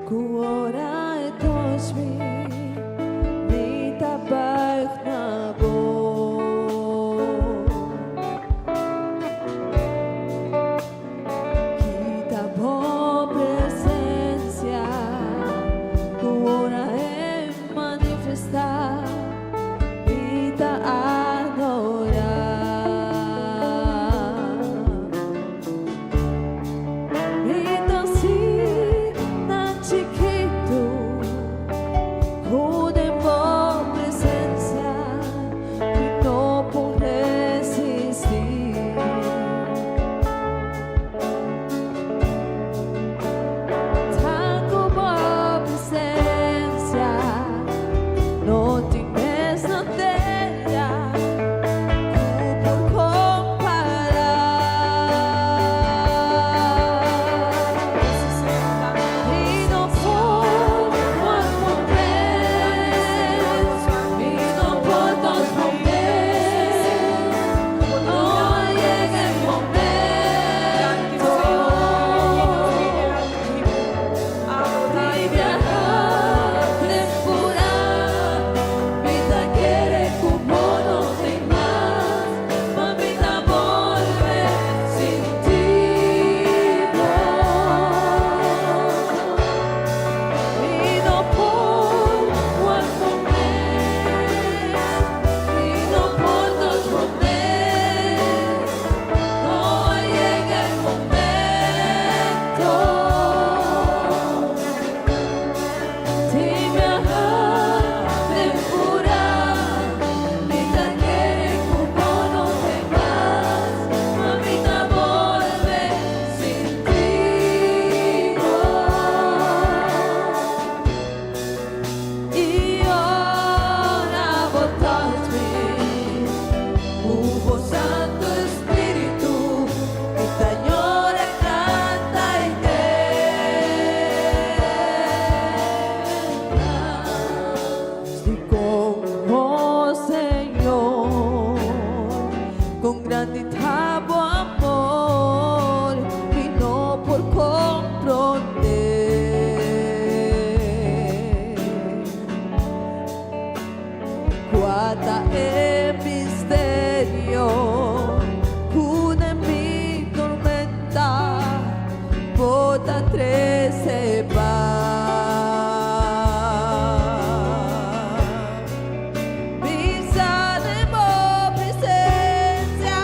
Ku ora e touch mi, mi ta buig na bo. Kita bo presensia, ku ora e manifestá, mi ta adorá. Mi ta asina chikitu ku den bo presensia mi no por resistí. Ta ku bo presensia no tin mes na tera ku por kompará. Mi no por wak bo mes, mi no por touch bo mes, no a yega e momento di biaha den pura. Mi ta kere ku bo no tin mas, ma mi ta bolbe sinti bo. Mi no por wak bo mes, mi no por touch bo mes, no a yega e momento di biaha den pura. Mi ta kere ku bo no tin mas, ma mi ta bolbe sinti bo. I ora bo touch mi, ku bo Santu Spiritu, mi ta yora, kanta i tembla. Si komo Señor, kon grandi ta bo amor, mi no por komprondé. Kua ta e misterio ku den mi tormenta bo ta trese pas? Bisa den bo presensia,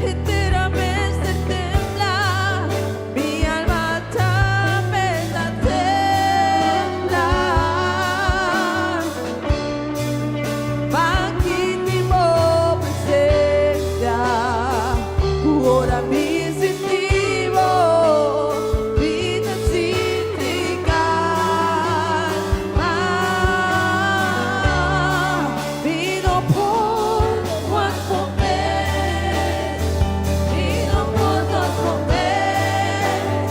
e tera mester tembla, mi alma tambe ta tembla. P'aki tin bo presensia, ku ora mi sinti bo, mi ta sinti kalma. Mi no por wak bo mes, mi no por touch bo mes,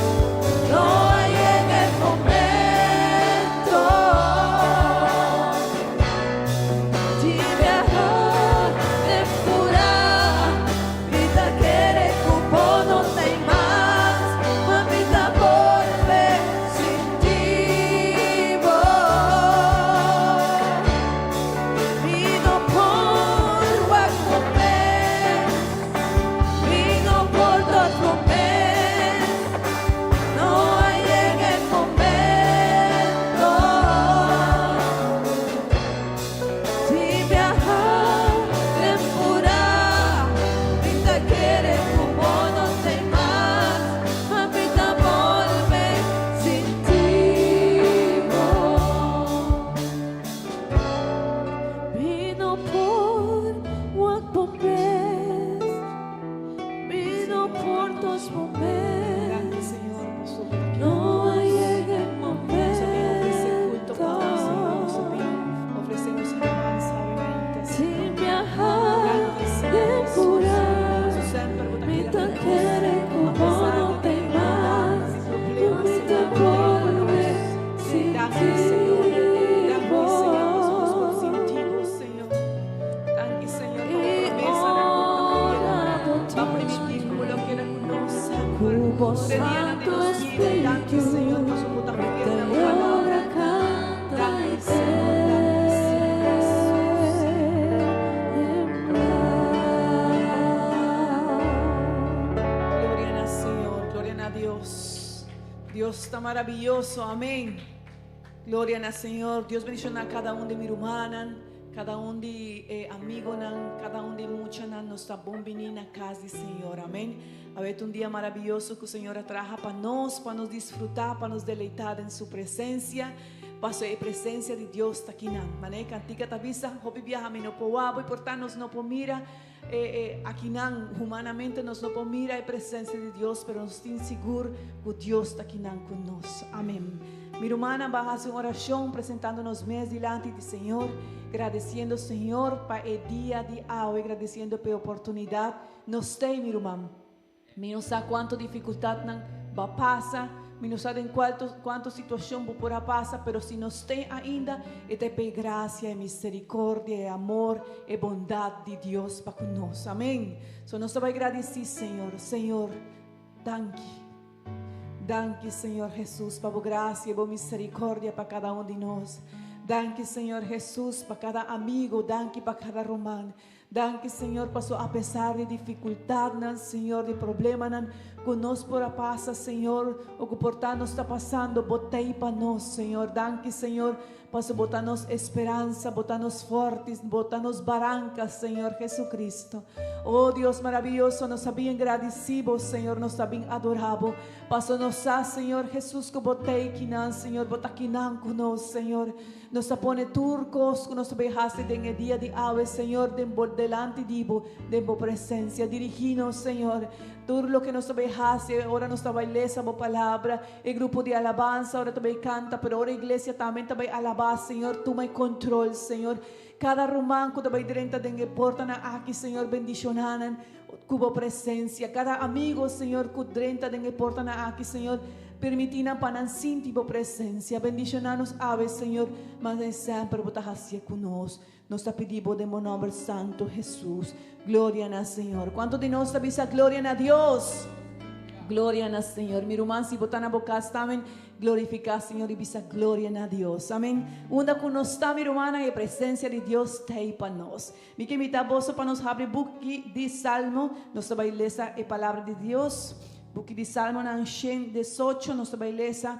no a yega e momento di biaha den pura. Mi ta kere ku bo no t'ei mas, ma mi ta bolbe sinti bo. Mi no por wak bo mes, mi no por touch bo mes, no a yega e momento di biaha den pura. Mi ta kere ku bo no t'ei mas, ma mi ta bolbe sinti bo. Mi no por wak bo mes, mi no por touch bo Danki mes, Señor pasobra bo ta no kere a yega e Nos a bin ofresé kulto momento pa bo, Señor. Nos a bin ofresé nos alabansa obviamente, di Señor. biaha Danki, Señor den Jesus. pura. Su semper bo ta Mi keda ta ku nos. kere ku A bo pesar no di t'ei difikultatnan mas, i ma problemas, mi ta Señor, bo ta ei pa bolbe nos. sinti Danki, Señor. Danki, bo. Señor, pasobra nos por sinti bo, Señor. Danki, Señor, pa bo I promesanan ku bo ta ora keda. bo Bo a touch primintí mi, ku bo lo keda ku nos ku semper, bo tur e dianan di Santu nos bida. Danki, Spiritu, Señor, pasobra bo ta fiel. Dios ta maravioso, amèn. Gloria na Señor. Dios bendishoná kada un di mi rumannan, kada un di e amigonan, kada un di muchanan. Nos ta bon bini na kas di Señor, amèn. Awe ta un dia maravioso ku Señor a traha pa nos, pa nos disfrutá, pa nos deleitá den Su presensia. Paso e presensia di Dios ta kinan. Manera e kantika ta bisa, hopi biaha mi no por wak, por ta nos no por mira. E, e, akinan, humanamente nos no por mira e presensia di Dios, pero nos tin sigur ku Dios ta akinan ku nos. Amèn. Mi rumannan, ban hasi un orashon presentando nos mes dilanti di Señor, gradesiendo Señor pa e dia di awe, gradesiendo pa e oportunidat nos t'ei, mi ruman. Mi no sa kuantu difikultatnan bo a pasa, mi no sa den kuantu situashon bo por a pasa, pero si nos ten ainda, e ta p'e grasia, e miserikordia, e amor, e bondat di Dios pa ku nos. Amen. So nos ta bai gradisí Señor. Señor, danki. Danki, Señor Hesus, pa bo grasia i bo miserikordia pa kada un di nos. Danki, Señor Hesus, pa kada amigo, danki pa kada ruman. Danki Señor paso apesar di dificultadnan Señor di problemanan cu nos por a pasa Señor o cu por ta nos ta pasando bo t'ey pa nos Señor danki Señor paso bo ta nos esperanza bo ta nos fortis bo ta nos baranca Señor Jesucristo oh Dios maravilloso nos ta bien gradeci bo Señor nos ta bien adora bo paso nos sa Señor Jesus cu bo t'ey kinan Señor bo ta kinan cu nos Señor. Nos ta pone tur kos ku nos ta bay hasi den e dia di awe, Señor, den bo delanti di bo, den bo presensia. Dirigí nos, Señor. Tur loke nos ta bay hasi, ora nos ta bay lesa bo palabra, e grupo di alabansa ora ta bay kanta, pero ora iglesia tambe ta bay alabá, Señor, tuma e kontrol, Señor. Kada ruman ku ta bay drenta den e portanan aki, Señor, bendishoná nan ku bo presensia. Kada amigo, Señor, ku drenta den e portanan aki, Señor, permití nan pa nan sinti bo presensia. Bendishoná nos awe, Señor, manera semper bo ta hasié ku nos. Nos ta pidi bo den bo nòmber santu, Hesus. Gloria na Señor. Kuantu di nos ta bisa gloria na Dios? Gloria na Señor. Mi ruman, si bo ta na bo kas tamen, glorifiká Señor i bisa gloria na Dios. Amen. Unda ku nos ta, mi rumannan, e presensia di Dios ta ei pa nos. Mi ke invitá boso pa nos habri buki di Salmo. Nos ta bai lesa e Palabra di Dios. Buki di Salmonan 118, nos ta bai lesa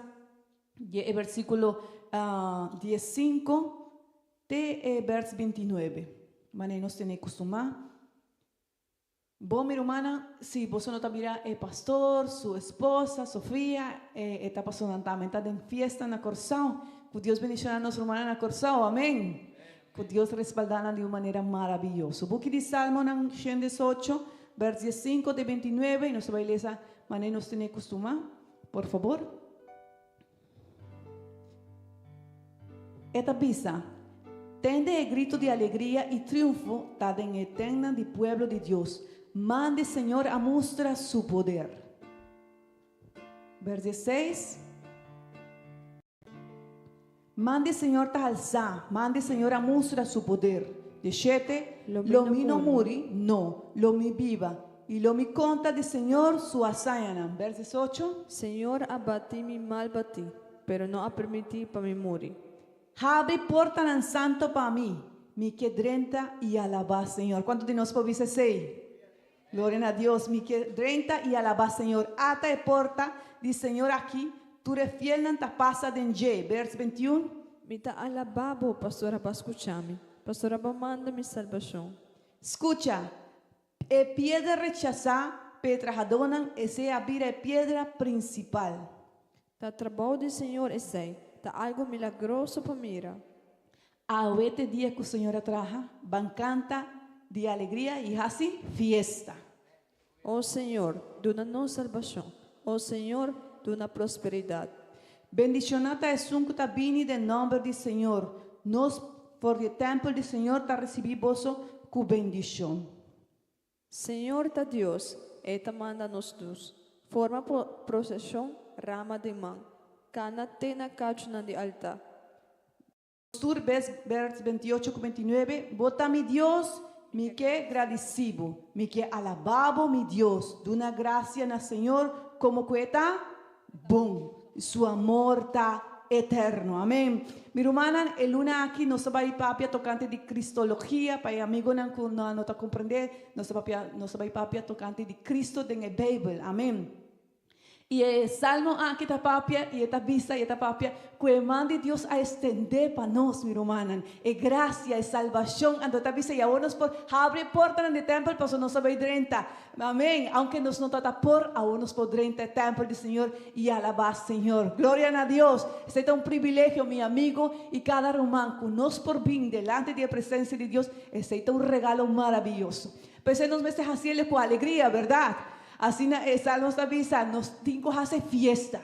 di e versíkulo 15 te e vers 29. Manera nos tene kustumá. Bo, mi rumannan, si boso no ta mira e pastor, su esposa, Sofia, e e ta paso nan tambe ta den fiesta na Kòrsou. Ku Dios bendishoná nos rumannan na Kòrsou. Amèn. Ku Dios respaldá nan di un manera maravioso. Buki di Salmonan 118, bèrs 15 te 29, i nos ta bai lesa manera nos tene kustumá. Por fabor. E ta bisa, Tende e grito di alegria i triunfo ta den e tennan di pueblo di Dios. Man di Señor a mustra su poder. Vers 16. Man di Señor ta halsá, man di Señor a mustra su poder. 17. Lo mi no muri, no, lo mi biba. I lo mi konta di Señor su hazañanan. Vers 18. Señor a bati mi mal batí, pero no a permití pa mi muri. Habri portanan santo pa mi, mi ke drenta i alabá Señor. Kuantu di nos por bisa esei? Gloria na Dios, mi ke drenta i alabá Señor. Ata e porta di Señor aki, tur e fielnan ta pasa den dje. Vers 21. Mi ta alabá bo, pasobra bo a skucha mi, pasobra bo a manda mi salbashon. Skucha, E piedra rechasá p'e trahadónan, esei a bira e piedra prinsipal. Ta trabou di Señor esei, ta algu milagroso pa mira. Awe t'e dia ku Señor a traha, ban kanta di alegria i hasi fiesta. O Señor, duna nos salbashon. O Señor, duna prosperidat. Bendishoná ta esun ku ta bini den nòmber di Señor. Nos for di e tèmpel di Señor ta risibí boso ku bendishon. Señor ta Dios, E ta manda nos lus. Forma proseshon, rama den man, kana te na kachunan di altá. Tur bes vers 28 ku 29, Bo ta mi Dios, mi ke gradisí bo, mi ke alabá bo, mi Dios. Duna grasia na Señor komo ku e ta bon, su amor ta eterno. Amen. Mi rumannan, e luna aki nos ta bai papia tokante di Kristologia, pa e amigonan ku no no ta komprendé, nos ta papia, nos ta bai papia tokante di Kristo den e Beibel. Amen. I e salmo aki ta papia, i e ta bisa, i e ta papia, ku e man di Dios a estendé pa nos, mi rumannan, e grasia, e salbashon. Anto e ta bisa, i awor nos por habri e portanan di e tèmpel, pasobra nos a bai drenta. Amèn! Aunke nos no tabata por, awor nos por drenta e tèmpel di Señor i alabá Señor. Gloria na Dios! Esei ta un privilegio, mi amigu i kada ruman, ku nos por bin delante di e presensia di Dios. Esei ta un regalo maravioso. P'esei nos mester hasiel ku alegria, bèrdat? Asina e Salmos ta bisa, nos tin ku hasi fiesta.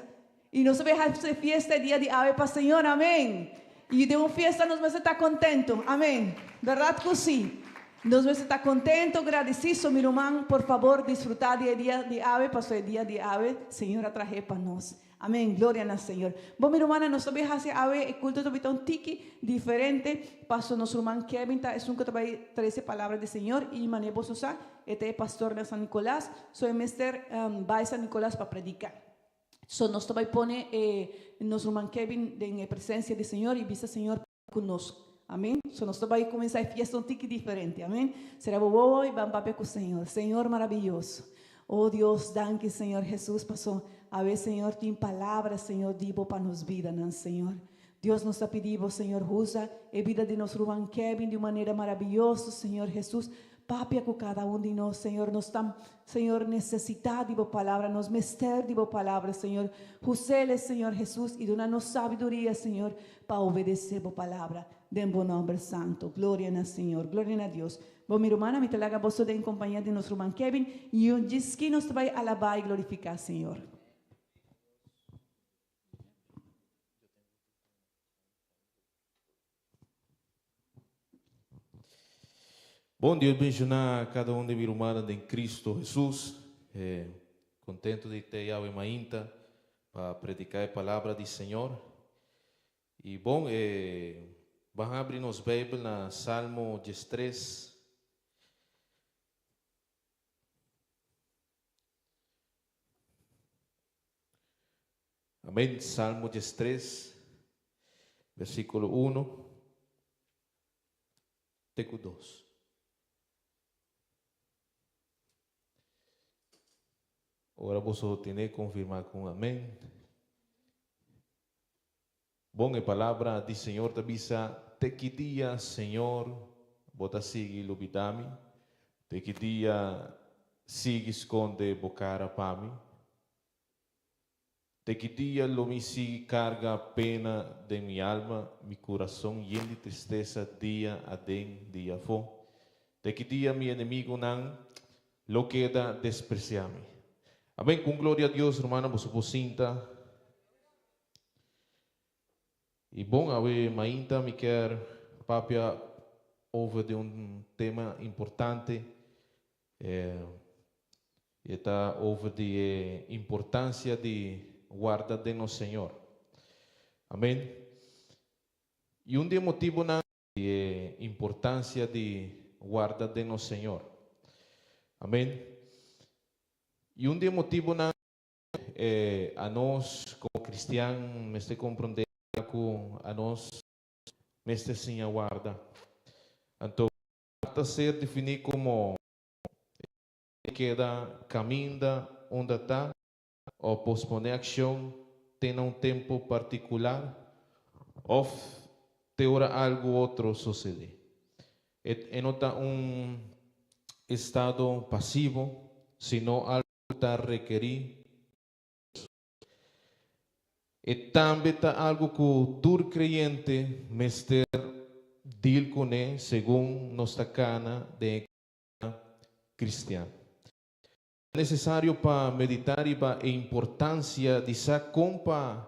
I nos ta bay hasi fiesta e dia di awe pa Señor, amen. I den un fiesta nos mester ta kontentu, amen. Bèrdat ku si? Nos mester ta kontentu, gradisiso. Mi ruman, por fabor disfrutá di e dia di awe, pasobra e dia di awe Señor a trah'é pa nos. Amen, gloria na Señor. Bon mi rumannan, nos ta bay haci awe e culto ta bay ta un tiki diferente, paso nos ruman Kevin ta esun cu ta bay trece palabra di Señor y mane boso sa, e ta e pastor na San Nicolas, so e mester bay San Nicolas pa predica. So nos ta bay pone e nos ruman Kevin den e presencia di Señor y bisa Señor cu nos. Amen. So nos ta bay cuminsa e fiesta un tiki diferente. Amen. Sera bo wowo y ban papia cu Señor. Señor maravilloso. Oh Dios, danki Señor Jesús paso awe Señor tin palabra Señor di bo pa nos bidanan Señor. Dios nos ta pidi bo Señor usa e bida di nos ruman Kevin di un manera maravilloso Señor Jesús. Papia cu cada un di nos, Señor. Nos ta, Señor, necesita di Bo Palabra. Nos mester di Bo Palabra, Señor. Husele, Señor Jesús, y duna nos sabiduria, Señor, pa obedece Bo Palabra. Den Bo nomber santo. Gloria na Señor. Gloria na Dios. Bo, mi rumannan, mi ta laga boso den compañia di nos ruman Kevin, y un djisky nos ta bay alaba y glorifica Señor. Bon, Dios benshoná kada un di mi rumannan den Cristo Hesus. Eh, contento di te Yahweh mainta pa prediká e palabra di Señor. I bon, eh, ban habri nos Bijbel na Salmo 13. Amén. Salmo 13, versículo 1 te ku 2. Ora boso tiene confirma con amén. Bon, e palabra di Señor ta bisa, Te ki dia, Señor, bo ta sigui lubidá mi? Te ki dia sigui skonde bo kara pa mi? Te ki dia lo mi sigui karga pena den mi alma, mi kurason yen di tristesa dia aden, dia afó? Te ki dia mi enemigunan lo keda despresiá mi? Amen. Ku un gloria a Dios, rumannan, boso por sinta. I bon, awe mainta mi kier papia over di un tema importante. E ta over di e importancia di warda den nos Señor. Amen. Y un di e motibonan di e importancia di warda den nos Señor. Amen. Y un di e motibonan a nos como cristian mester comprende cu a nos mester siña warda. Anto ta ser defini como e keda caminda unda ta of pospone accion te na un tempo particular of te ora algo otro sucede. E no ta un estado pasivo, sino algo cu ta rekeri. E tambe ta algu ku tur kreyente mester deal kuné segun nos ta kana den e kaminda kristian. Ta nesesario pa meditá riba e importansia di sa kon pa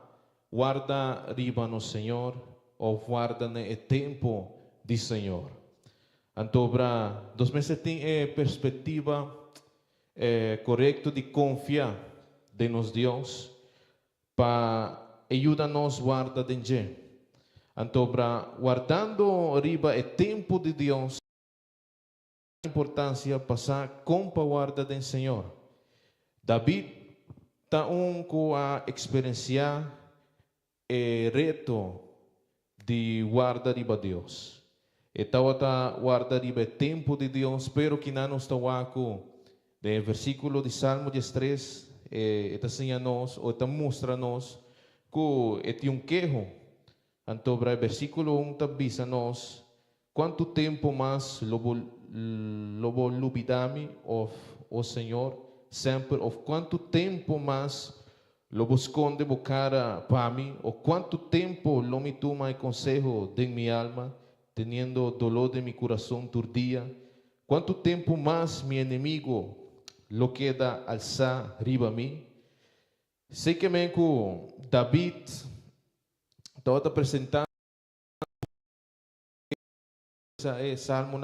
warda riba nos Señor òf warda na e tempu di Señor. Anto bra nos mester tin e perspektiva korekto di konfia den nos Dios pa e yuda nos warda den dje. Anto bra wardando riba e tempu di Dios importansia pa sa kon pa warda den Señor. David ta un ku a eksperensiá e reto di warda riba Dios. E tabata warda riba e tempu di Dios, pero kinan nos ta wak ku den e versíkulo di Salmo 13. E ta siña nos, o ta mustra nos, ku e tin un keho. Anto, versíkulo 1 ta bisa nos: "Kuantu tempu mas lo bo lubidá mi, o Señor, semper? Òf kuantu tempu mas lo bo skonde bo kara pa mi? O kuantu tempu lo mi tuma konseho den mi alma, teniendo doló den mi kurason tur dia? Kuantu tempu mas mi enemigu lo keda alsá riba mi?" Esei ke men ku David tabata presentando e salmo.